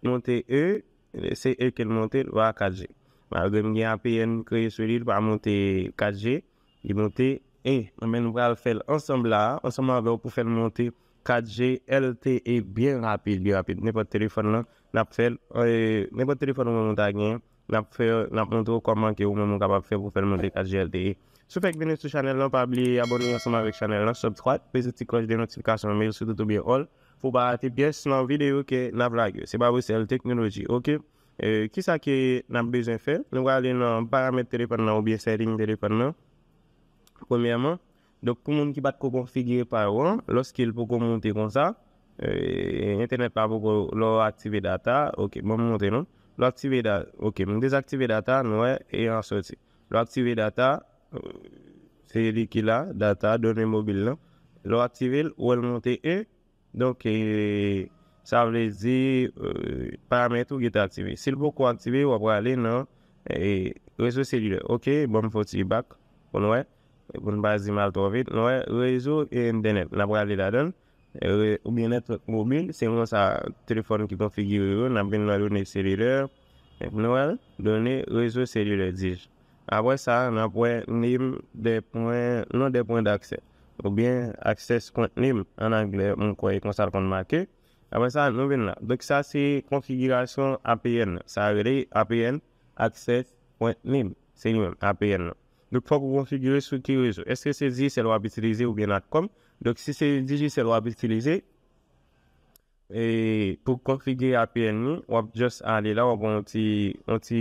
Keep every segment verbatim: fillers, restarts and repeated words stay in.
monte E, se E ke l monte, l pa kat G. Malgre m gen A P N kreye sou li, l pa monte kat G, li monte E. Men nou pral fè l ansanm la a, ansanm avè w pou fè l monte kat G L T E byen rapid, byen rapid. Nenpòt telefòn lan, n ap fè l, e, nenpòt telefòn ou menm ou ta genyen, n ap fè, n ap montre w kòman ke ou menm ou kapab fè pou fè l monte kat G L T E. Si w fèk vini sou chanèl lan, pa bliye abòne ansanm avèk chanèl lan, subscribe, peze ti klòch de notifikasyon, mete l sou tout oubyen all, pou w pa rate pyès nan videyo ke n ap lage. Se Babosel Technology, oke? E, kisa ke n ap bezwen fè? Nou prale nan paramèt telefòn nan oubyen setting telefòn nan. Premyèman, donk pou moun ki pa t ko konfigire pa yo an, lòske l poko monte konsa, e, entènèt la poko, lè w aktive data, oke, ban m montre nou. Lè w aktive da-, oke, m dezaktive data, nou wè, e an soti. Lè w aktive data, e, se li ki la, data, done mobil lan. Lè w aktive l, ou wè l monte E, donk, e, sa vle di, e, paramèt ou gentan aktive. Si l poko aktive, w ap prale nan, e, rezo selilè. Oke, ban m fè yon ti bak pou nou wè. Pou n pa di mal twò vit, nou wè, rezo e entènèt. N ap prale ladan l. E, oubyen netwòk mobil, se konsa telefòn ki konfigire yo. N ap vin nan done selilè. Nou wè, done rezo selilè, di. Apre sa, n ap wè name de pwen, non de pwen daksè. Oubyen access point name, an anglè, m kwè e konsa l konn make. Apre sa, nou vin la. Donk, sa se konfigirasyon A P N. Sa rele A P N access point name. Se li menm, A P N nan. Donk, fòk ou konfigire sou ki rezo. Èske se Digicel w ap itilize oubyen Natcom? Donk, si se Digicel w ap itilize, e pou konfigire A P N ni, w ap just ale la, w ap wè yon ti, yon ti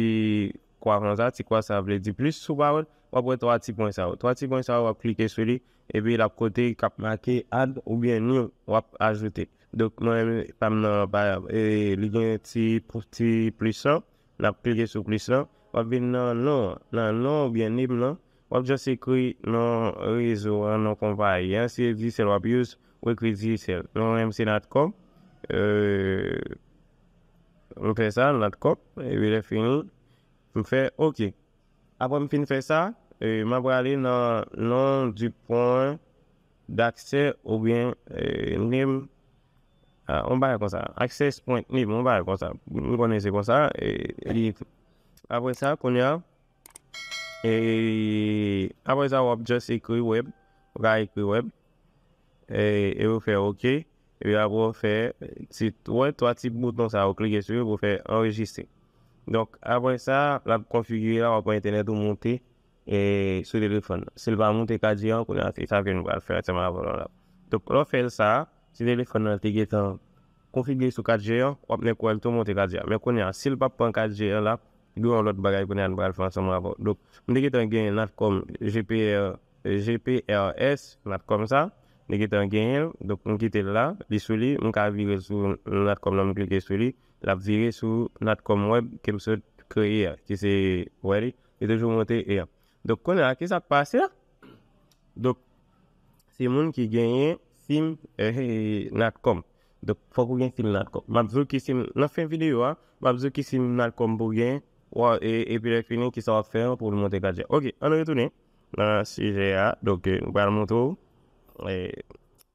kwa konsa, ti kwa sa vle di plis sou pawòl, w ap wè twa ti pwen sa yo. Twa ti pwen sa yo, w ap klike sou li, epi l ap kote k ap make add oubyen new, w ap ajoute. Donk, mwen, pa m nan, pa, e, li gen ti, ti plis lan, n ap klike sou plis lan, w ap vin nan non, nan non oubyen name lan, w ap just ekri non rezo an, non konpayi an, si se Digicel w ap use, ou ekri Digicel. Non, mwen menm se Natcom. E, m fè sa, Natcom, epi lè fini, m fè oke. Apre m fin fè sa, e, m ap prale nan non du point d'accès oubyen, e, name, a, yon bagay konsa, access point name, yon bagay konsa. M konnen se konsa, e, li ekri. Apre sa, kounye a, e, apre sa, w ap just ekri web, ou ka ekri web, e, e ou fè oke, epi apre w fè ti, wè, twa ti bouton sa, ou klike sou yo pou fè anrejistre. Donk, apre sa, l ap konfigire la, w ap wè entènèt ou monte, e, sou telefòn nan. Si l pa monte kat G an, kounye a, se sa ke nou pral fè ansanm avè w la. Donk, lè w fè l sa, si telefòn nan te gentan konfigire sou kat G an, w ap nèk wè l tou monte kat G an. Men kounye a, si l p ap pran kat G an la, gen yon lòt bagay kounye a nou pral fè ansanm avè w. Donk, m te gentan gen Natcom G P R, G P R S, Natcom sa, m te gentan genyen l. Donk, m kite l la, li sou li, m ka vire sou Natcom nan, m klike sou li, l ap vire sou Natcom Web ke m sot kreye a, ki se, wè li, li toujou monte E an. Donk, kounye a, ki sa k pase la? Donk, se moun ki genyen sim, eh, Natcom. Donk, fòk ou gen sim Natcom. M ap di w ki sim, nan fen videyo a, m ap di w ki sim Natcom pou gen, wè, e, epi lè fini, ki sa w ap fè an pou l monte kat G. Oke, ann retounen nan sijè a. Donk, eh, m pral montre w, eh,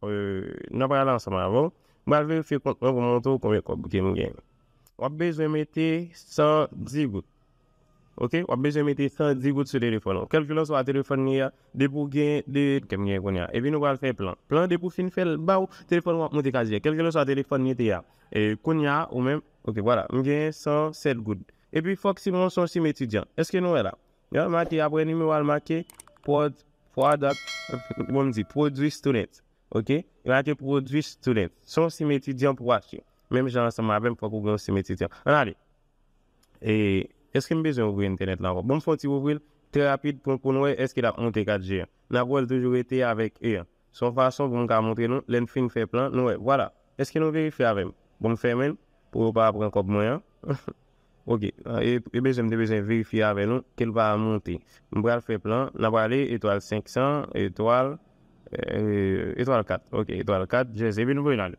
eh, n ap prale ansanm avè w. M pral verifye kont mwen pou montre w konbyen kòb ke m gen. W ap bezwen mete san di goud. Oke? W ap bezwen mete san di goud sou telefòn ou. Kèlkelanswa telefòn li a, depi w gen de, ke m gen kounye a. Epi nou pral fè plan. Plan depi w fin fè l ba w, telefòn ou ap monte kat G. Kèlkelanswa telefòn li te a. E kounye a, ou menm, oke, vwala, m gen san sèt goud. Epi fòk si mwen se yon sim etidyan. Èske nou wè la? Yo make apre nimewo a, l make prod, product, bon, m di, produit student. Oke? Li make produit student. Se yon sim etidyan pou w achte. Menm jan ansanm avè m, fòk ou gen yon sim etidyan. Ann ale. E, èske m bezwen ouvri entènèt la ankò? Bon, m fè yon ti ouvri l trè rapid pou, pou n wè èske l ap monte kat G an. N ap wè l toujou rete avèk E an. Se yon fason pou m ka montre nou, lè n fin fè plan, nou wè, vwala. Èske nou verifye avè m? Bon, m fèmen l pou yo pa pran kòb mwen an. Oke, e, e bezwen, m te bezwen verifye avè nou ke l pa monte. M pral fè plan, n ap prale etwal senk san, etwal, eh, etwal kat. Oke, etwal kat, just, epi nou voye l ale.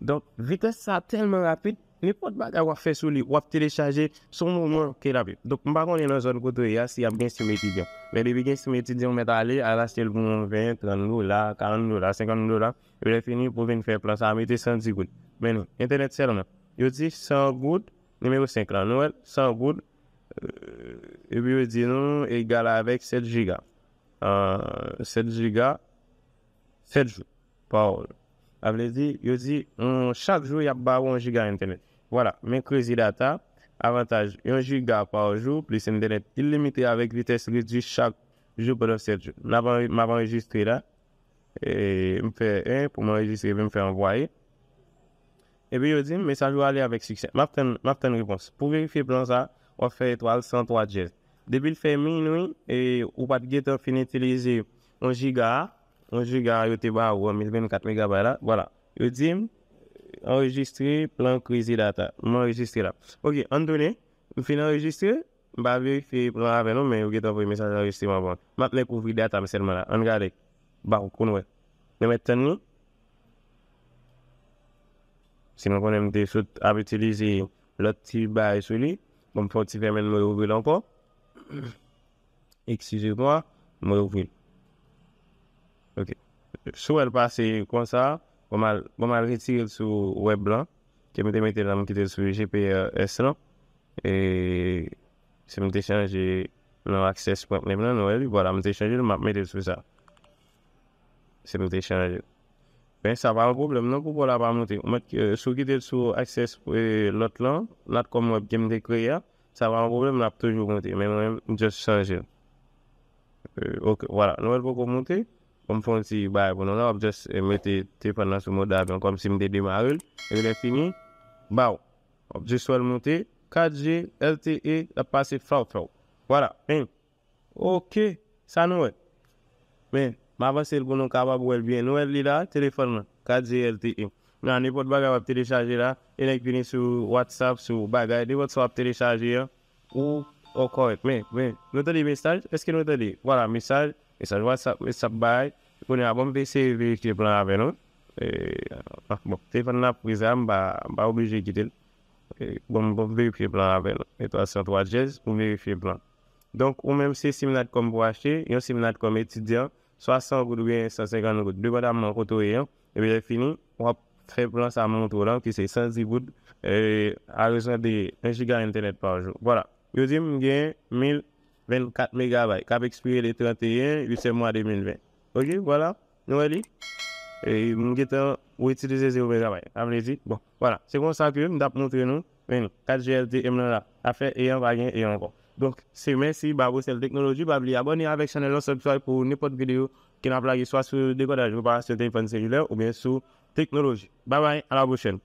Donk, vitès sa tèlman rapid, nenpòt bagay w ap fè sou li, w ap telechaje, se yon moman ke l ap ye. Donk, m pa konnen nan zòn kote w ye a, si y ap gen sim etidyan. Men depi gen sim etidyan, w mèt ale, al achte l pou yon ven, trant dola, karant dola, senkant dola. Epi lè fini, pou vin fè plan sa, mete san di goud. Men non, entènèt sèlman. Yo di san goud, nimewo senk lan, nou wè l, san goud, euh, epi yo di nou egal avèk sèt jiga. Euh, sèt jiga, sèt jou, pa ou. Sa vle di, yo di, yon, chak jou, y ap ba ou yon jiga entènèt. Vwala, men Crazy Data, avantaj, yon jiga pa jou, plis entènèt ilimite avèk vitès redui chak jou pandan sèt jou. M ap anre-, m ap anrejistre la. E, m fè en pou m anrejistre, epi m fè anvwaye. Epi yo di m, mesaj ou ale avèk siksè. M ap tann, m ap tann repons. Pou verifye plan sa, w ap fè etwal san twa dyèz. Depi l fè minwi, e ou pa t gentan fin itilize yon jiga a, yon jiga a yo te ba ou an mil vennkat megabay la, vwala. Yo di m, anrejistre plan Crazy Data. M anrejistre la. Ok, ann tounen. M fin anrejistre, m pa verifye plan avè nou, men yo gentan voye mesaj anrejistreman ban m. M ap nèk ouvri data m sèlman la. Ann gade. Ba ou konn wè. Nou mèt tann li. Si nou konnen m te sot ap itilize lòt ti bagay sou li, bon, m fè yon ti fèmen, m reouvri l ankò. Excusez-moi, m reouvri l. Ok. Si w wè l pase konsa, bon, m al, bon, m al retire l sou wèb lan, ke m te mete l la, m kite l sou G P R S lan. E si m te chanje nan access point name lan, nou wè li, vwala, m te chanje l, m ap mete l sou sa. Si m te chanje l. Men sa pa yon pwoblèm non pou pòl la pa moute. Ou mèt, euh, si w kite l sou access, euh, lòt lan, natcom web ke m te kreye a, sa pa yon pwoblèm, l ap toujou moute. Men mwen, m just chanje l. Euh, ok, vwala. Nou wè l poko moute. Bon, m fè yon ti bagay pou nou la. W ap just, euh, mete telefòn nan sou mòd avyon kòmsi m te demare l. Epi lè fini, baw. W ap just wè l moute. Kat G, L T E, l ap pase flaw flaw. Vwala. Men, ok, sa nou wè. Men, m avanse l pou nou kapab wè l byen. Nou wè li la, telefòn nan, kat G L T E. Nan nenpòt bagay w ap telechaje la, e nèg vini sou WhatsApp, sou bagay, nenpòt sa w ap telechaje an, ou, ou kòrèk. Men, men, nou tande mesaj? Èske nou tande? Vwala, mesaj, mesaj WhatsApp, mesaj bagay. Kounye a, bon, m te eseye verifye plan avè nou. E, bon, telefòn nan ap priz la, m pa, m pa oblije kite l. E, bon, m bon verifye plan avè nou. Etwal san twa dyèz pou verifye plan. Donk, ou menm se sim natcom pou achte, yon sim natcom etidyan, swa san goud oubyen san senkant goud, depandamman kote w ye an. Epi lè fini, w ap fè plan sa montre w lan, ki se san dis goud, e, a rezon de yon jiga entènèt pa jou. Vwala. Yo di m gen mil vennkat megabay, k ap ekspire le trannteyen uityèm mwa de mil ven. Ok, vwala. Nou wè li? E, m gentan ou itilize zewo megabay. Sa vle di, bon, vwala. Se konsa ke m t ap montre nou, men kat G L T M lan la, afè e an pa gen e ankò. Donk, se mèsi, Babocell Technology. Pa bliye abòne avèk chanèl lan, subscribe pou nenpòt videyo ke n ap lage, swa sou dekodaj reparasyon telefòn selilè oubyen sou teknoloji. Bye bye, à la prochaine.